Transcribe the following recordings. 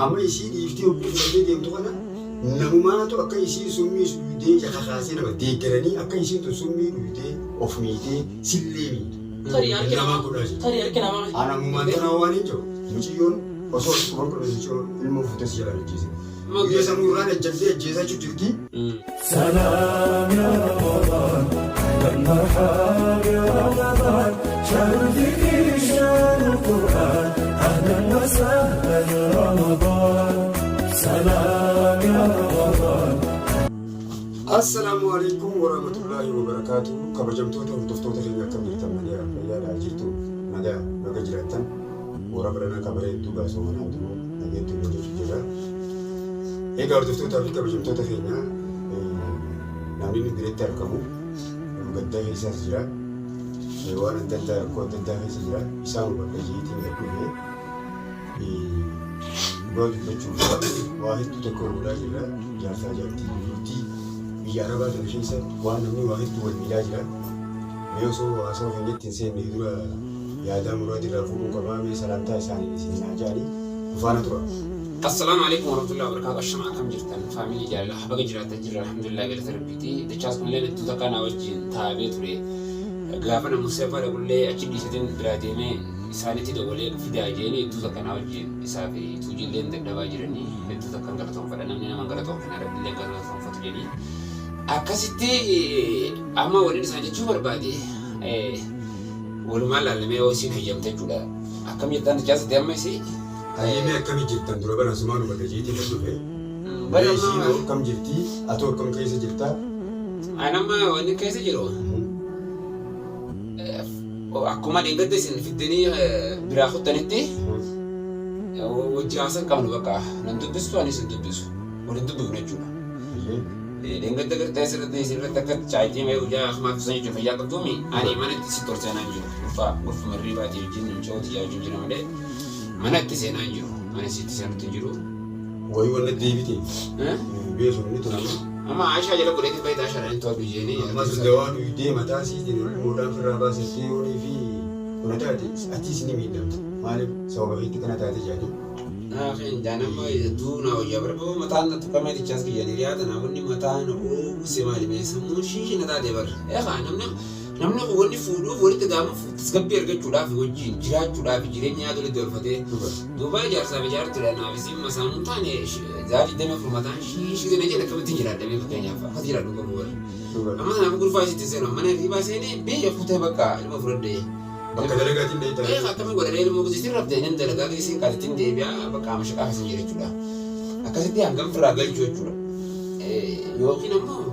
Amma isii dhiiftee hogguu fudhattee deemtu kana namumaatu akka isiin summii dhuydee ija kakaasee nama deeggaranii akka isiin tun summii dhuydee of miitee sillee miitu. Tarii harki Namaa namaa godhaa jiru. tarii harki namaa Ana ammumaan tanaa waan hin jiru. Mucayyoon osoo ati quban qabne mucayyoo ilmoo fuutee si jalaan ajjeese. Guyyaa sanuu irraan ejjattee ajjeesaa jirti. سلام يا رمضان، أهلا مرحبا يا رمضان، شهر الذكر شهر القرآن، أهلا وسهلا يا رمضان، سلام يا رمضان. Assalaamu alaikum warahmatullaahi wabarakaatu. Kabajamtoota hordoftoota keenya, akkam jirtan? Nagaa fayyaadhaa jirtu? Nagaa baga jiraattan. Warra baranaa kabareettuu gaasoomanaan duruu nageettuu jechuu jira. Egaa hordoftootaa fi kabajamtoota keenya, namni inni biratti argamu gaddaa keessaas jira. Waan adda addaa, rakkoo adda addaa keessa jira. Isaan hubadha jiitiin gad dhufe. Dhugaa dubbachuuf waa hedduu tokko godhaa jirra. Jaarsaa jaartii bultii biyya Arabaa kana keessa waan namni waa hedduu wal miidhaa jira. Mee osoo haasawaa keenyatti hin seenne dura yaadaa muraadi irraa fuudhuun qabaa, mee salaamtaa isaanii isin haa jaanii faana tura. Assalaamu alaikum warahmatullahi wabarakatuh. Ashama, akkam jirtan family jaalala? Baga jiraattan. Jirra, alhamdulillah, galata Rabbiiti. Dachaas kunillee hedduu takka naa wajjin taa'ee ture. Gaafa namoota seefaa dhaqullee achi dhiisatiin biraa deemee isaanitti dabalee fidaa jeeni hedduu takka naa wajjin isaa fi tuujilleen dadhabaa jiranii hedduu takka galatoonfadha. Namni nama galatoonfina, Rabbiillee galatoonfatu jedhii. Akkasitti amma waliin isaan jechuu barbaade walumaan laallamee yoo isiin hayyamte jechuudha. Akkam jettan, dachaas amma isii? Hayyamee, akkamii jirtan? Dura bara sumaan hubadha jiitiin gad dhufe. Bara Mee isiin amma akkam jirti? Atoo akkam keessa jirta? Ani amma wanni keessa jiru akkuma dheengadda isin fiddanii biraa kuttanitti wajji haasan qabnu, bakka nan dubbistu, anis hin dubbisu, waliin dubbifnu jechuudha. Dheengadda gartee asirratti isinirratti akka chaayitii mee guyyaa akkuma ibsan jechuudha, fayyaa qabduumi. Ani mana itti si torseenaa hin jiru. Gurfaa gurfuma hirriibaatii wajjin mucaa tiyyaa wajjin jira malee mana itti seenaa hin jiru. Mana isiitti seenutti hin jiru. Wayii wanna deebite. Beeku inni tun amma. Amma Aishaa jala godheetiin baay'ee Aishaa dhaan to'adhu jeeni. Ammas dawaa dhuydee mataa isiitiin ilmoodhaan firraa baasettee yoonii fi kuna taate atiis ni miidhamta. Maaliif sababa keetti kana taate jedhanii. Naafin jaanamma hedduu na wayyaa bara mataan na tuqamee dichaas kiyyaan hiriyaa tana wanni mataan uwwise maali mee sammuun shiishi na taate bara. Eegaa namni kun wanni fuudhuuf walitti gaamuuf tasgabbii argachuudhaaf, wajjin jiraachuudhaaf, jireenya yaada walitti dabarfatee. Duuba ijaarsaaf ijaartudha naaf isiin masaanuun taane za'a 24 mataan shiishi na jedhe akkamittiin jiraadha mee? Fakkeenyaaf akkas jiraadhu qabu bara. Amma kanaaf gurfaa isitti seenu mana hirribaa seenee biyya kutee bakka ilma fudhadhee. Bakka dalagaatiin dheeytaa. Ee, akkamii godhadhee ilmoo gisiisin rabdee nan dalagaa gisiisin qaalittiin deebi'aa bakka amashaqaa keessa jira jechuudha. Akkasitti hangam firraa galchuu jechuudha. Yookiin ammoo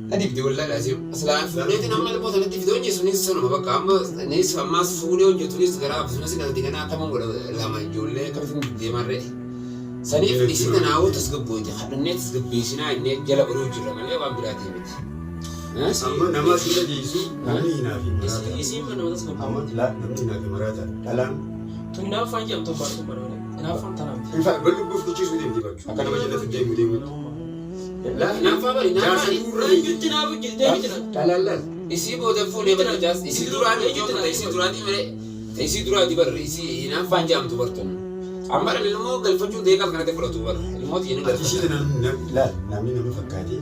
na dibde wallaahi laazim. Silaa fuudheetiin amma ilmoo sanatti fidee hojjetu sunis sanuma bakka amma nis ammaas fuudhee hojjetunis garaa sunis dhalti ganaa akkaman godha, lama ijoollee akkamitti deemarree. Saniif isii tanaawuu tasgabbooti kadhannee tasgabbeessinaa innee jala godhuu jirra malee waan biraatii miti. Amma nama asii dhageessu namni hinaafi maraata. Isiin mana matas qabu. Amma laa, namni hinaafi maraata. Dhalaan. Tun hinaaffaan jedhamtu bara tun bara malee. Hinaaffaan tanaa miti. Infa bal'ubbuuf kuchiisuu deemti bakka. Akka nama jannatti deemu deemutti. Laa, Hinaaffaa bari jaarsa hinaaffaan duurra Eenyutti naafu jirti eenyutti naafu. Dhalaan laal. Isii booda fuudhee badda jaas isii duraan ijoollee isii duraatii malee isii duraati barre isii hinaaffaan jedhamtu bartun. Amma dhala ilmoo galfachuun deeqas kanatti fudhatu bara ilmoo tiyya ni Ati ishii galfata. tana laal, namni nama fakkaatee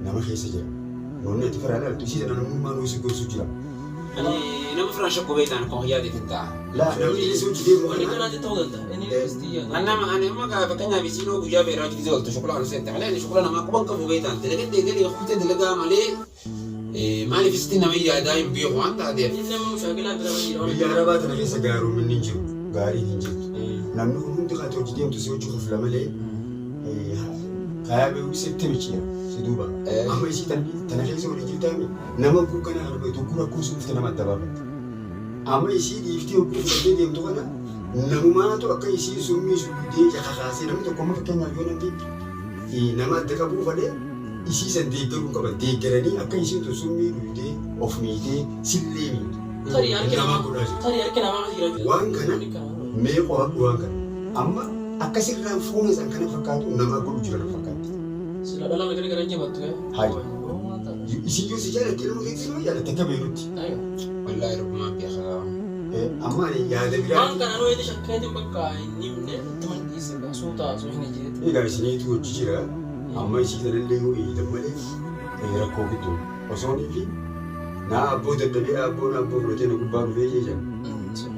nama keessa jira. Namni ati firaa laaltu ishii tana namummaa nuu si gorsu jira. Ani nama firaan shakkuu beektaan akkuma yaade hin ta'a. Laa, namni inni si hojii deemu Wanni kana. kanaatti ta'uu danda'a. Inni istii yaada. Ani nama ani amma gaa fakkeenyaaf isiin hoo guyyaa beeraa hojii ooltu shukula kan seente malee ani shukula namaa quban qabu beektaan dalagadhee galee kutee dalagaa malee maaliif isitti nama yaadaa hin beeku waan taateef. Inni nama mushaakilaa bira jira. Biyya Arabaa tana keessa gaarumminni hin jiru. Gaariin hin jirtu. Namni kun hundi kaati hojii deemtu si hojii kafla malee kayaa beeku sitti micciira si duuba. Amma isii tana keessa walii jirtaami nama hogguu kana kana beektu hogguu rakkoo si dhufte nama adda baafatte. Amma isii dhiiftee hogguu fudhattee deemtu kana namumaatu akka isiin summii suudee ija kakaasee namni tokko amma fakkeenyaaf yoo namni nama adda qabuu fadhee isii san deeggaruu qaba. Deeggaranii akka isiin tun summii dhuydee of miitee sillee miitu. Tarii harki Namaa namaa godhaa jiru. Tarii harki namaa jira. Waan kana mee qoradhu waan kana. Amma akkasirraan fuune san kana fakkaatu namaa godhu jira na fakkaatti. Sila dhala gara gara jabattu. Hayi. Isin yoo si jaalatte ilmoo keetti nama jaalatte akka beekutti. Ayo. Wallaahi rabbumaan beekaa. Amma ani yaada biraa. Waan kana nuu shakkeetiin bakka hin himne itti mandhiise suuta osoo hin jeetti. Egaa isiniitu hojii jira. Amma isii tanallee yoo eeyyitan malee rakkoo gidduu osoonii fi naa abboo dadhabee abboon abboo fudhatee na gubbaa dhufee jecha.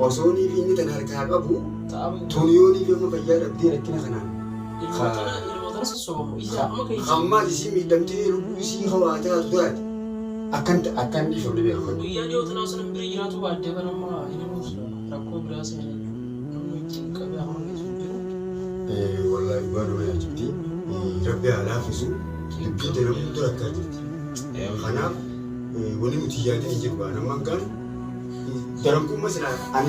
Osoonii fi inni tan harkaa qabu tuniyoonii fi amma fayyaa dhabdee rakkina kanaan. Ilmootana sossobamu isa amma keessa. Hammaas isii miidhamtee lubbuu isii hawaa taatu taate akkan akkan dhiifamne beekamu. Guyyaa dhiyoo tanaa osoo namni bira jiraatu baaddee bara amma inni nuus rakkoo biraa seenaa namni wajjin qabee amma keessa hin jiru. Wallaahi dhugaa nama yaajibti. Rabbi haa laaffisu. Dubbiin tana hunda rakkaa jirti. Kanaaf wanni nuti yaadin hin jiru baan amma hangaan darankuuma silaa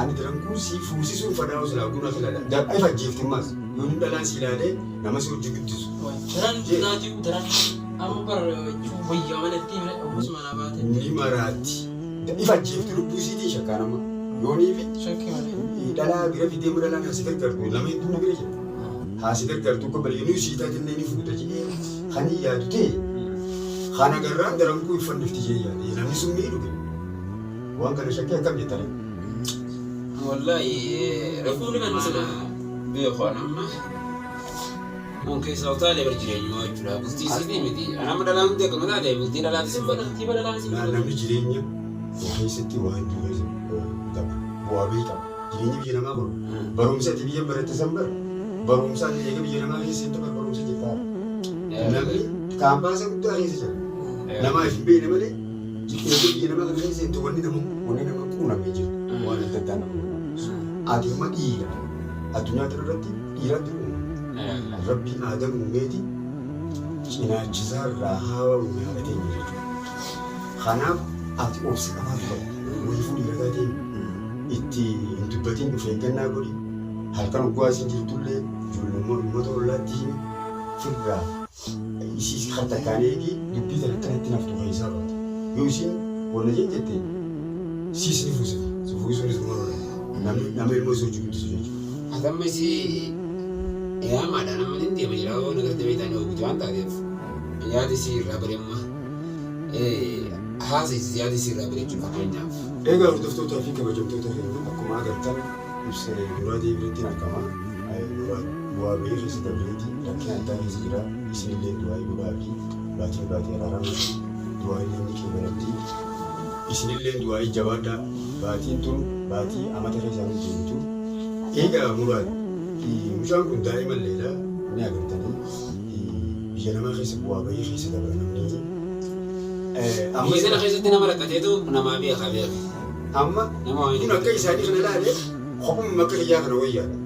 ani darankuu si fuusisuun fadhaa silaa guna filala. Ifa ajjeefti ammas yoo inni dhalaan si ilaalee nama si hojii guddisu. Daran naatii daran amma bara wayyaa manatti himne obbosuma naa baate. Ni maraatti. Ifa ajjeefti lubbuu isiitiin shakkaan amma. Yoonii fi Shakkii malee. dhalaa bira fidee dhalaan haa si gargaartu nama hedduu na bira jira. Haa si gargaartu akka bareeduu sii taatellee ni fuuta jedhee kan hin yaadu ta'e kana garraan darankuu hin fannifti jedhee yaade namni sun ni dhuge. Waan kana shakkii akkam jettanii? Wallahi Fuuni kan mana beeku amma. Mun keessa utaalee bar jireenyumaa jechuudha. Bultii isiitii miti. Anamma dhalaan hundi akkuma taate bultii dhalaati Isin sin fedha. banatti dhalaan isin Namni jireenya keessatti waa hedduu keessa qaba. Bu'aa bahii qaba. Jireenya biyya namaa kun barumsa ati biyya baratte san bara barumsa ati eega biyya namaa keessa hin bara barumsa jettaa. Namni kaampaasa guddaa keessa jira. Nama hin beekne malee eega biyya namaa kana keessa hin wanni nama quunnamee jiru. Waan adda addaa nama quunnamu. Ati amma dhiira addunyaa kana irratti dhiiratti uumama. Rabbiin aadam uumeeti cinaachisaarraa hawa uume haadha teenya jechuudha. Kanaaf ati obsa qabaatu qabda. Wayifuu dhiira taateen itti hin dubbatin of eeggannaa godhi. Halkan oggaa isin jirtullee ijoollummaa uummata ollaatti himi firraa isiis hartakkaan eegi dubbii tana akkanatti naftu keessaa baata. Yoo isin wanna jette siis ni fuusita. Si fuusuunis mana namni nama ilmoo isii hojii guddisu jechuudha. Atamma isii yaamaadha nama ni deema jira waan agartee beektaan yoo guutuu waan taateef yaada isii irraa bareemma. Haasa isii yaada isii irraa bareechuu fakkeenyaaf. Egaa hordoftootaa fi kabajamtoota keenya akkuma agartan ibsa Muraadii biratti argama. Muraad bu'aa bahii keessa dabreeti rakkina addaa keessa jira. Isinillee du'aa godhaa fi baatiin baatii araarama du'aa illee ni keebalamti. Isinillee du'aa jabaadhaa. Baatiin tun baatii amata keessaa nu deemtu. Egaa Muraad mucaan kun daa'ima illeedha ni agartanii biyya namaa keessa bu'aa bahii keessa dabra namni. Amma Biyya sana keessatti nama rakkateetu namaa beeka beeka. Amma Nama waan kun akka isaanii kana ilaale kophummaa akka kiyyaa kana wayyaadha.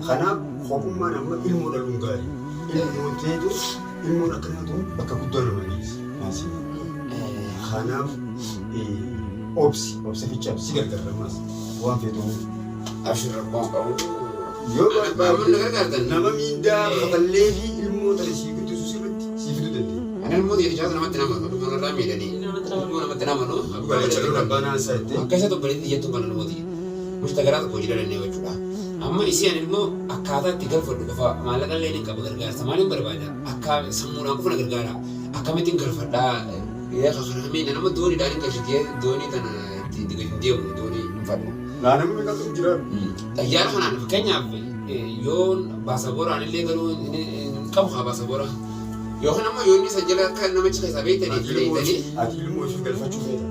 Kanaaf kophummaan amma ilmoo dhaluun gaarii. Ilmoon teetu ilmoon akkanaa tun bakka guddaa nama geessi. Naasii. Kanaaf obsi obsi fi cabsi gargaara ammas waan feetu. Abshir rakkoon qabu. Yoo Amma na gargaartan. nama miindaa kafallee fi ilmoo tana sii guddisu sirriitti sii fiduu dandeenya. Ani ilmoo dhiirichaa namatti nama dhuma irraa miidhanii. Ilmoo namatti nama nu. Dhugaa caloon abbaan haasaa jettee. Akka isa obboleettii jettuun kana ilmooti. Mushta garaa tokko hojii dhalannee jechuudha. Amma isii ani immoo akkaataa itti galfadhu qofa maallaqa illee ni qaba gargaarsa maaliin barbaada akka sammuudhaan qofa na gargaara akkamittiin galfadhaa kana nama dooniidhaan hin galchitee doonii tana itti hin deemu doonii hin fadhu. Laa namni meeqatu jira? Xayyaara kanaan fakkeenyaaf yoon baasabooraan illee garuu hin qabu haa baasaboora. Yookiin ammoo yoon isa jala akka namicha keessaa beektanii itti beektanii Ati ilmoo ishee galfachuu feeta.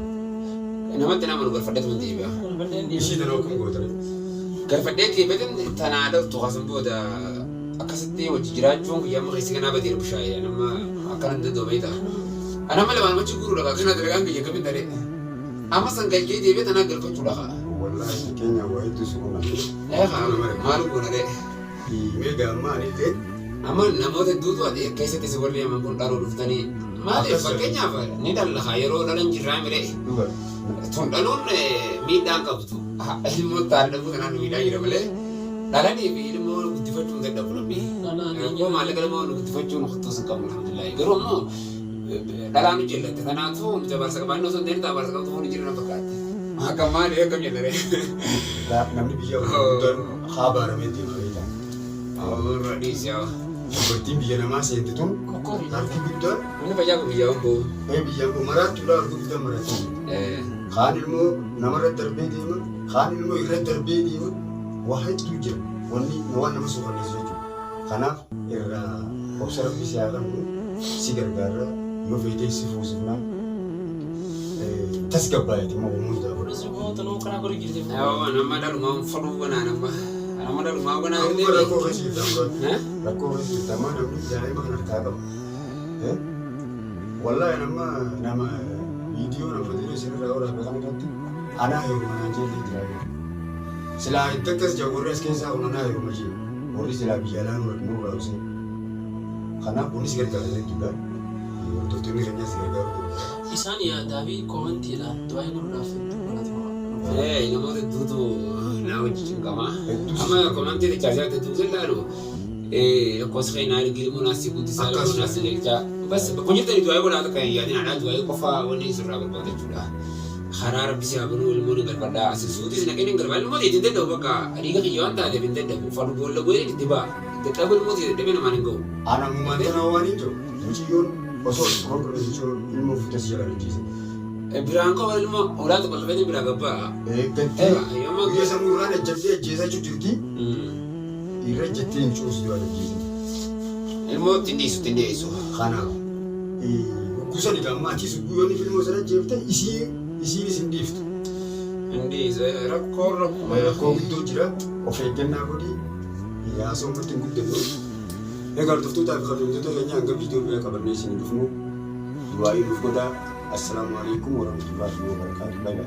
Namatti nama nu galfadheetu hin deebi'a. Ishii tana akkam gootare? Galfadhee deebi'eetin tanaa dhaltu kasan booda akkasitti hojii jiraachuun guyyaa amma keessi kanaa badeera bushaayee nama akkana hin danda'u beektaa. Ana amma lamaan machi guuruudha kaa kana dalagaan biyya kamiin daree. Amma san galchee deebi'ee tanaa galfachuudha kaa. Wallaahi fakkeenya waa hedduu si qunnamte. Eegaa maal goona ree. Mee gaamma anillee Amma namoota hedduutu ati keessatti si warri yaman kun dhaluu dhuftanii maaliif fakkeenyaaf ni dhalla kaa yeroo dhalan jirraa miree. Dhugaa. Tun dhaluun miidhaan qabdu. Ilmoo ta'an dhabuu kanaan miidhaa jira malee dhalanii fi ilmoo guddifachuun dadhabu namni. Rakkoo maallaqa ilmoo guddifachuun hottuus hin qabnu alhamdulillahi. Garuu ammoo dhalaan nu jellatte kanaafuu nuti abaarsa qabaannoo osoo hin ta'in abaarsa qabdu foon jira na fakkaatti. Akka maali akkam jennare. Namni biyya guddaan haa baaramee deema beektaa. Warra dhiisi haa. Dubartiin biyya namaa seente tun harki guddaan Namni fayyaa qabu biyyaa hin ba'u. Biyyaan kun maraattuudha harki guddaan maraattuu. Kaan ilmoo namarra darbee deema, kaan ilmoo irra darbee deema. Waa hedduu jira. Wanni waan nama suukanneessu jechuudha. Kanaaf irraa obsa Rabbi si haa kennu, si gargaara, yoo feetee si fuusifna. Tasgabbaa'eeti immoo hundaa godha. Yoo nama dhalumaa fadhuu banaa nama. Nama dhalumaa banaa Amma jedhee. rakkoo keessa jirta amma. Rakkoo keessa jirta amma namni daa'ima kan harkaa qaba. Wallaahi nama nama viidiyoo nama dura isinirraa waraabee kana irratti anaa heeruma naan jeellee jira. Silaa itti akkas jaa warri as keessaa kun anaa heeruma jee warri silaa biyya alaa nurraa usee. Kanaaf kunis gargaara jechuudha. Hordoftoonni keenyas gargaaruu danda'u. Isaan yaadaa fi koomentiidhaan du'aa godhuudhaaf hedduu galatooma. Namoota hedduutu naa wajji cinqama. Hedduu Amma komantii richaarjaa hedduutu ilaalu. Lakkoofsa keenyaa arginu naasii guddisaa Akkas. naasii galchaa. Bas bakka jirtanii du'aa godhaa takka hin yaadin haadhaa du'aa qofaa wanni sirraa barbaada jechuudha. Karaa rabbi si haa banuu ilmoon hin galfadhaa. Asi suutis naqeen hin galfadhaa. Ilmoo hin dadhabu bakka dhiiga kiyya waan taateef hin dadhabu. Fadhu boolla bu'ee itti ba'a. Dadhabu ilmoo dadhabee namaan hin ga'u. Ana mumaan tana waan hin jiru. Mucayyoon osoo quban qabne jechuun ilmoo fuutee si jalaa ajjeese. Biraan qaba ilmoo olaa tokko lafee biraa gabbaa. Eeggattee Yooma guyyaa sanuu irraan ejjattee ajjeesaa jirti. Irra ejjattee hin cuusu duraan ajjeese. Ilmoo ittiin dhiisu ittiin dhiyeessu. Kanaaf gosa ni gamma atis guyyoonni filmoo sana ajjeefte isii isiin isin dhiiftu. Hindi rakkoo rakkoo. Rakkoo guddoo jira of eeggannaa godhi yaasoo ummatti hin guddannu. Egaa hordoftootaa fi kabajamtoota keenya hanga viidiyoo biraa qabannee isin dhufnu du'aa'ii nuuf godhaa. Assalaamu alaikum warahmatullahi wabarakaatuh. Bye bye.